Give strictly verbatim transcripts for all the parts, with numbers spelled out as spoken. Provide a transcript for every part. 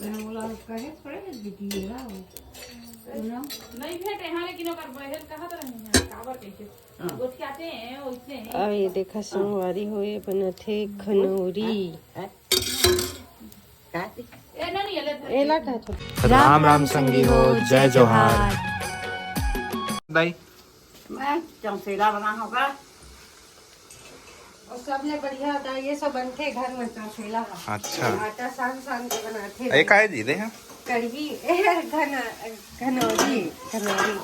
नहीं भेटे हाँ, लेकिन ओकर बहन कहत रही है, काबर कैसे गोठियाते हैं, वैसे हैं। अब ये देखा संगवारी हो, ये बनत हे खनौरी। ए, नहीं, नहीं, ये ले। एला कहत हो। राम राम संगी हो, जय जोहार। दाई। मैं चौसेला बना होगा। और सबले बढ़िया होता है, ये सब बनथे घर में चौसेला ह। अच्छा। आटा सान सान के बनाथे। ए, काहे जी दे हैं? कड़ही, ए, घन-, घनौरी, घनौरी।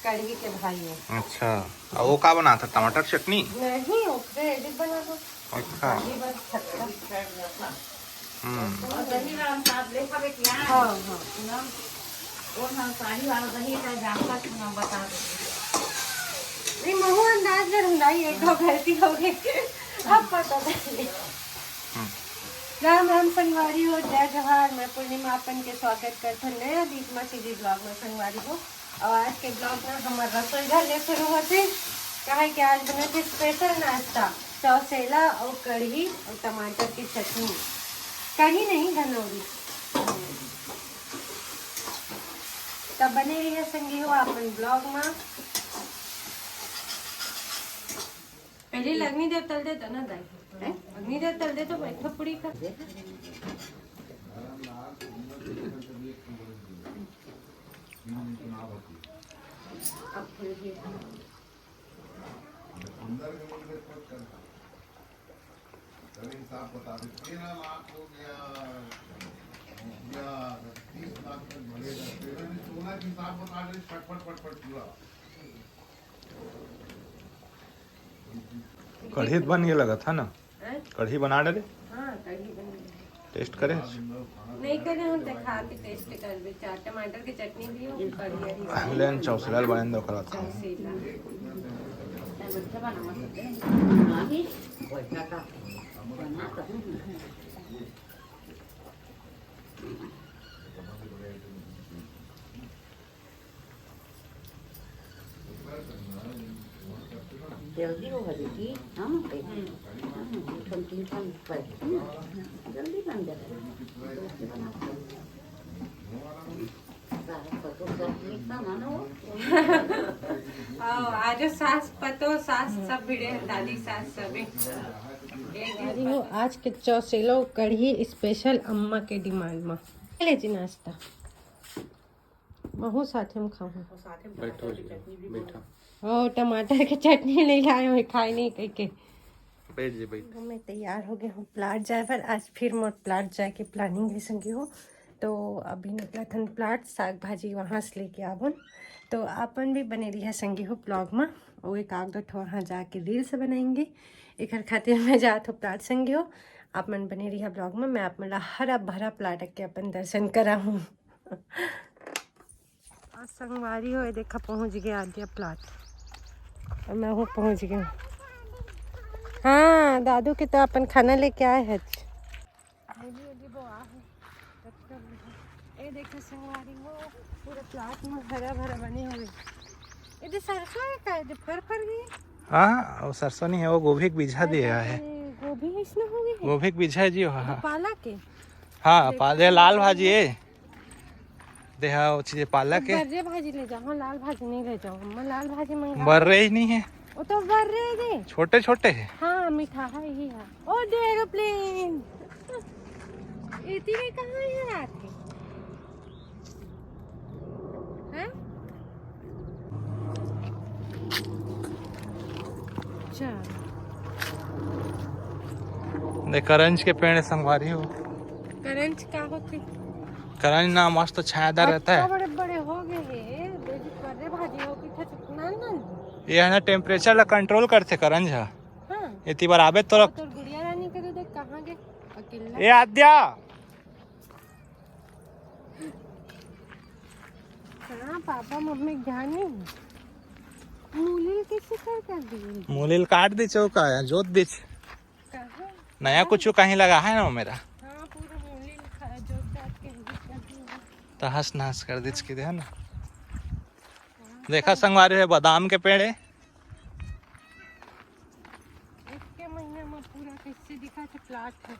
कड़ही के भाई है। अच्छा। और वो का बनाथा? टमाटर चटनी? नहीं, ओकरे एडिट बना दो। अच्छा। कड़ही बस खट्टा। हम्म। और दही राम साहब ले खावे कि यहाँ? हाँ, हाँ। ना, वो ना साही वाला दही का जानता कि ना बता दो। नहीं, महू अंदाज में रंधाई, एक दो गलती हो गई। अब पता नहीं। हम्म। राम राम संगवारी हो, जय जोहार। मैं पूर्णिमा अपन के स्वागत करथन नया दीप मा सीजी ब्लॉग में संगवारी हो। और आज के ब्लॉग ना हमर रसोई घर ले शुरू होथे, काहे कि आज बनथे स्पेशल नाश्ता, चौसेला और कढ़ी और टमाटर की चटनी। कढ़ी नहीं, घनौरी। तब बने रहिए संगी हो अपन ब्लॉग में। पहले लगनी दे तल दे तो ना दाई। हैं? लगनी दे तल दे तो बैठो पूरी का। अब फिर भी अंदर के मुंह में कुछ करता। चल हिसाब बता दे, तेरह लाख हो गया, या तीस लाख तक बढ़ेगा। तेरह में सोना की हिसाब बता दे, फटफट, फटफट पूरा। कढ़ी बन गया लगा था ना? हैं? कढ़ी बना डाले। हाँ, कढ़ी बन गई। टेस्ट करे? नहीं करे, हम तो खा के टेस्ट करबे। चार टमाटर के चटनी भी हो, कढ़ी भी। लेन चौसेला बने दो करत हैं। चौसेला। जल्दी हो बेटी, हाँ, बेटी। हाँ, दू ठन, तीन ठन कर, हम्म, जल्दी बन जाए। सास पतोह सब एक समान हो। आओ, आज सास पतोह, सास सब भिड़े हैं, दादी सास सब एक। अरे हो, आज के चौसेलो कढ़ी स्पेशल अम्मा के डिमांड मा। ले जी नाश्ता। महू साथे में खाहूँ। और साथे में बैठो टमाटर की जी, चटनी भी बैठो। बनाओ। ओ, टमाटर के चटनी नहीं लाए हुए, खाए नहीं कह के। बैठ जी, बैठ। मैं तैयार हो गया हूँ प्लाट जाए बर। आज फिर मोर प्लाट जाए के प्लानिंग है संगी हो। तो अभी निकला थन प्लाट, साग भाजी वहाँ से लेके आबन। तो अपन भी बने रहिया संगी हो ब्लॉग में। वो एक आध दो ठो वहाँ जाके रील्स बनाएंगे। एकर खातिर मैं जात हूँ प्लाट संगी हो। आप मन बने रहिया ब्लॉग में, मैं आप मन ला हरा भरा प्लाट के अपन दर्शन कराहूँ। और संगवारी हो, ये देखा पहुँच गया आद्या प्लाट। और मैं हूँ पहुँच गया। हाँ, दादू के तो अपन खाना लेके आए हैं। ये देखा संगवारी हो, पूरा प्लाट में हरा भरा बने हुए। ये दे सरसों है का? ये दे फर फर गई। हाँ, वो सरसों नहीं है, वो गोभी के बीजा दिया है। अरे, गोभी इसने हो गई है। गोभी के बीजा है जी, हाँ, ये हाँ। पालक है। हाँ, देखो पाले लाल भाजी है। देहा वो चीजें पालक है। बर्रे भाजी ले जाओ, हाँ, लाल भाजी नहीं ले जाओ, अम्मा लाल भाजी मंगा। बर्रे ही नहीं है। वो तो बर्रे दे। छोटे छोटे है। हाँ, मीठा है, यही है। ओ, दे एरोप्लेन। इतनी में कहाँ है रात के? हैं? अच्छा। देख, करंज के पेड़ संगवारी हो। करंज का होथे? करंज ना मस्त छायादार रहता है। बड़े बड़े हो गए हैं, बेबी पर्रे भाजी हो कि था, नान नान। ये है ना, टेम्परेचर ला कंट्रोल करथे करंज हा। हाँ। ये तिबर आबे तो तोर गुड़िया रानी के तो देख कहाँ गए, अकेला। ए आद्या। हाँ, पापा मम्मी के ध्यान नहीं है। मूली कैसे कर कर दिए? मूली काट दे चौका या जोत दे। कहाँ? नया हाँ। कुछ कहीं लगा है ना मेरा। हाँ, पूरा मूली खा-, जोत काट के एडिट कर दिए। तहस नहस कर दे के दे है ना। हाँ। देखा संगवारी है, बादाम के पेड़ है। एक के महीना में पूरा कैसे दिखा थे प्लाट है।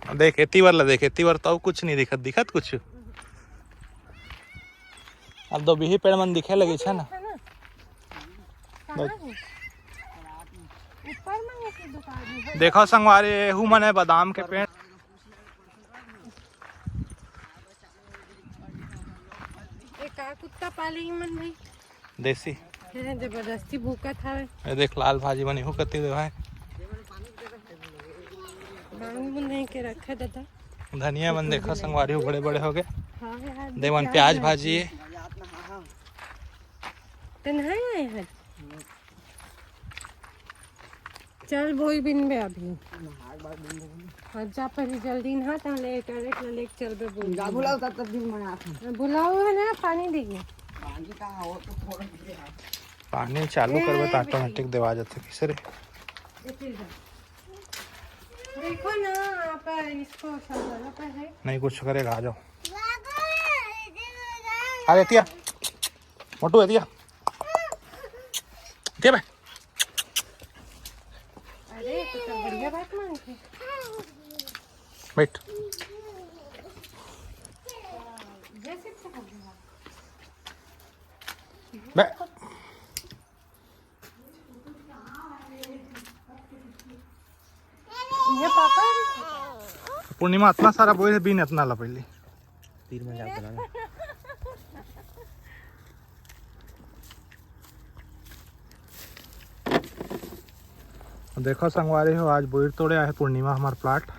देख, एती बर ला देख, एती बर तो अउ कुछ नहीं दिखत, दिखत कुछ। अब दो बिही पेड़ मन दिखे लगी छे ना। देखो संगवारी, एहू मन हे बादाम के पेड़। ए, का कुत्ता पाले ही मन भाई? देसी। हे, जबरदस्ती भूकत हवे। ए देख, लाल भाजी बनी हो कती दे भाई। बांग बुन नहीं के रखे दादा। धनिया मन देखो संगवारी हो, बड़े बड़े हो गए। हाँ यार, देवन प्याज प्याज भाजी। भाजी। ते नहीं आए हैं। चल बोई बिन बे अभी। हाँ, जा पहले जल्दी नहा, ताहले टॉयलेट ला लेके चल बे बोई जा बिन। बुलाओ तब तक दिन में आता हूँ। बुलाओ है ना, पानी देगी। पानी कहाँ हो तो थोड़ा सा। पानी चालू करबे त ए, ऑटोमेटिक देवा जाथे। किसे रे? देखो ना, आप इसको संभालो पहले। नहीं कुछ करेगा, आ जाओ। आ जाती है। मोटू, एती आ। एती आ बे। अरे, तो सब बढ़िया बात मान के। बैठ। जैसे तो हो गया। बे। ये पापा। पूर्णिमा, इतना सारा बोई हे, बीन इतना ला पहली। तीर में जाके ना। देखो संगवारी हो, आज बोईर तोड़े आए पूर्णिमा हमार प्लाट।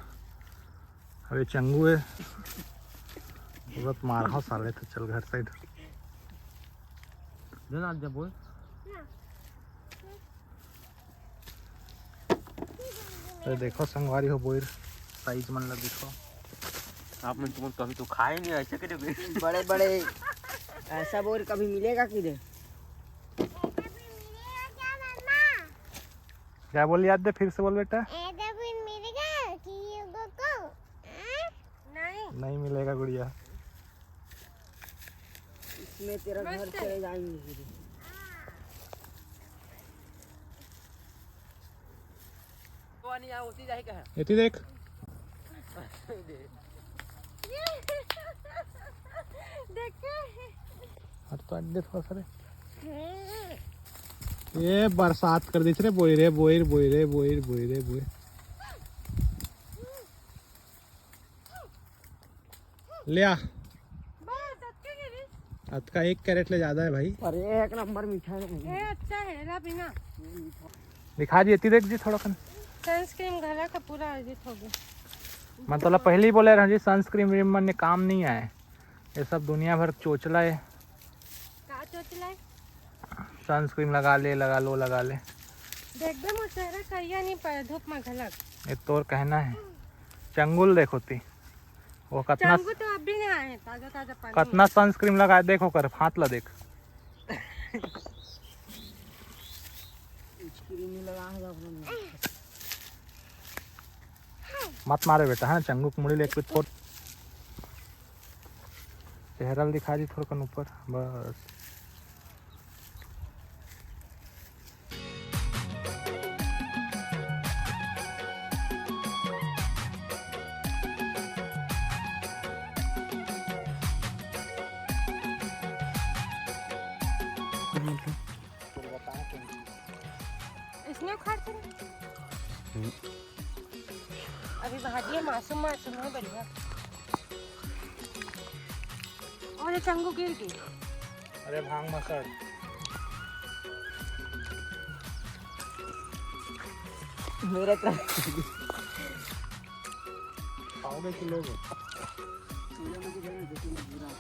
अबे चंगू हे, तुरंत मार हो साले, तो चल घर साइड। दे ना, आज बोल। अरे देखो संगवारी हो, बोईर साइज मन ला देखो। आप मन तुमन कभी तो खाए नहीं ऐसे के। बड़े बड़े ऐसा बोईर कभी मिलेगा कि रे? क्या बोल याद दे, फिर से बोल बेटा। ऐसा बोईर मिलेगा कि ये को? हाँ? नहीं। नहीं मिलेगा गुड़िया। इसमें तेरा घर चले जाएंगे। एती देख। देखे। हट तो, हट दे थोड़ा सा रे। ये बरसात कर दी रे, बोई रे, बोईर, बोई रे, बोईर, बोई रे, बोईर। ले आ। बस, अतका के रे। अतका एक कैरेट ले ज्यादा हे भाई। अरे, एक नंबर मीठा हे। ए, अच्छा हे, ला पीना। दिखा जी, एती देख जी थोड़ा कन। सनस्क्रीन घला का पूरा आयोजित हो गया। मैं तोला पहले ही बोले रहा जी, सनस्क्रीन व्रीम मन ये काम नहीं आए। ये सब दुनिया भर चोचला हे। का चोचला हे? सनस्क्रीन लगा ले, लगा लो, लगा ले। देखबे मोर चेहरा करिया नहीं पड़े धूप में घलक। ये तोर कहना हे। चंगुल देखो ती। वो कतना चंगू तो अभी नहीं आए, ताजा ताजा पानी। कतना सनस्क्रीन लगाए, देख ओकर हाथ ला देख। क्रीम ही लगा है अपने। मत मारे बेटा, है ना, चंगू के मुड़ी ले एक फोट। चेहरा ल दिखा दी थोड़ा कन ऊपर, बस। इसने उखाड़ के रख। हम्म। अभी भाजी हे, मासूम मासूम हे, बढ़िया। अरे चंगू गिर गई। अरे भांग मसड़। मेरा तरफ। खाओगे कि लोगे?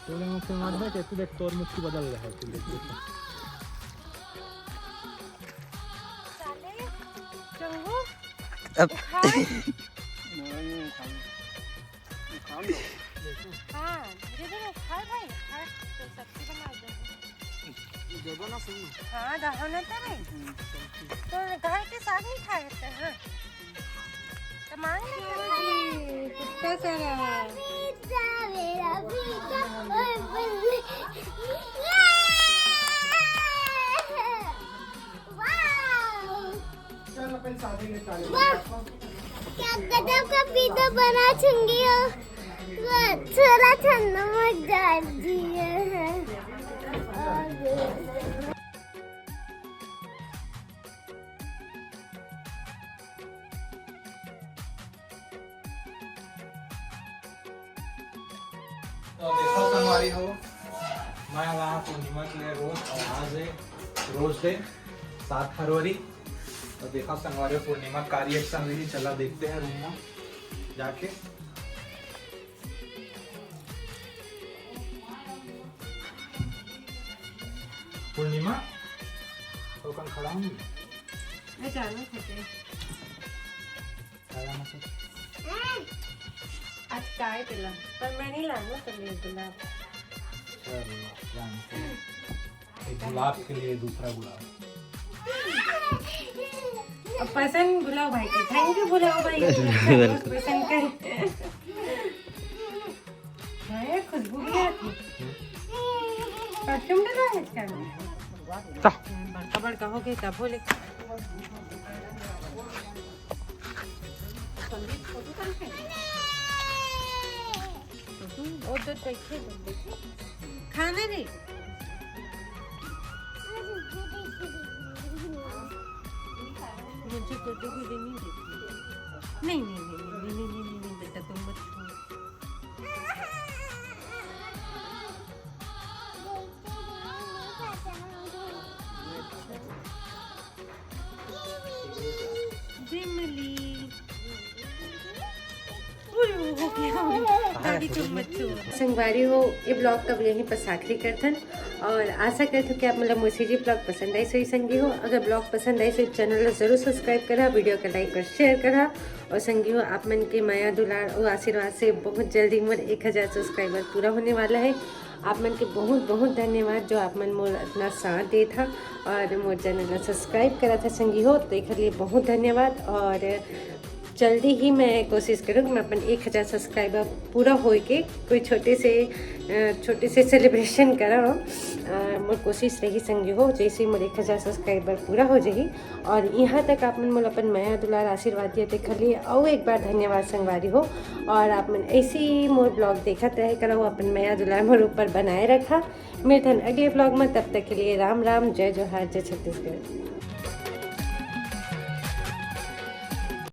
तोले मुख से मत देख, ऐसे देख, तोर मुख की बदल रहा है, तू देख, देख। साले, चंगू, अब उखाड़। नहीं, नहीं, उखाड़। उखाड़ लो। हाँ, धीरे धीरे उखाड़ भाई, उखाड़, तो सब्जी बना दो। देबो ना सुन। हाँ, रहो ना तो भाई। हम्म, चल ठीक। तो घर के साग नहीं खाए थे, हाँ? तो मांग लेते हैं। कितना सारा है। चल, अपन साथ में निकालेंगे। क्या गजब का पिज़्ज़ा बना संगी हो। वो थोड़ा ठंडा मत डाल दिए हैं। तो देखो संगवारी हो, मैं वहाँ पूर्णिमा के लिए रोज, और आज है रोज डे, सात फरवरी। तो देखो संगवारी हो, पूर्णिमा का reaction नहीं, चला देखते हैं रूम में जाके। पूर्णिमा, तो कल खड़ा हूँ। मैं जाना था के? खड़ा ना तो। आज काय पेला, पर मैं नहीं लाना पनीर गुलाब। चल, जान से। एक गुलाब के लिए दूसरा गुलाब। अब पसंद बुलाओ भाई के, थैंक यू बुलाओ भाई के। पसंद कर। भाई, खुशबू भी आती। परफ्यूम डला है इसका? बड़का बड़का हो गए तब बोले। वो तो देखे, देखे। खाने दे। मुझे गुड्डू गुड्डी नहीं देखती। नहीं, नहीं, नहीं, नहीं, नहीं, नहीं, नहीं, नहीं, बेटा, तुम मत छुओ। जिमली। उई, वो हो गया। दादी, तुम मत छुओ। संगवारी हो, ये ब्लॉग का यहीं पर आखिरी करथन। और आशा करथन कि आप मतलब मोर CG ब्लॉग पसंद आइस होही संगी हो। अगर ब्लॉग पसंद आइस होही, चैनल ला जरूर सब्सक्राइब करा, वीडियो का लाइक और शेयर करा। और संगी हो, आप मन के मया दुलार और आशीर्वाद से बहुत जल्दी मोर एक हजार सब्सक्राइबर पूरा होने वाला है। आप मन के बहुत बहुत धन्यवाद, जो आप मन मोर इतना साथ देत हा और मोर चैनल ला सब्सक्राइब करत हा संगी हो, तो एकर लिए बहुत धन्यवाद। और जल्दी ही मैं कोशिश करूँ कि मैं अपन एक हजार सब्सक्राइबर पूरा होए के कोई छोटे से, अ, छोटे से सेलिब्रेशन करा। अ, मोर कोशिश रही संगी हो, जैसे ही मोर एक हजार सब्सक्राइबर पूरा हो जाही। और यहाँ तक आप मन मोला अपन मया दुलार आशीर्वाद दिया, तेखर लिए अउ एक बार धन्यवाद संगवारी हो। और आप मन ऐसे ही मोर ब्लॉग देखत रहे करो, अपन मया दुलार मोर ऊपर बनाए रखा। मिलथन अगले ब्लॉग में, तब तक के लिए राम राम, जय जोहार, जय छत्तीसगढ़।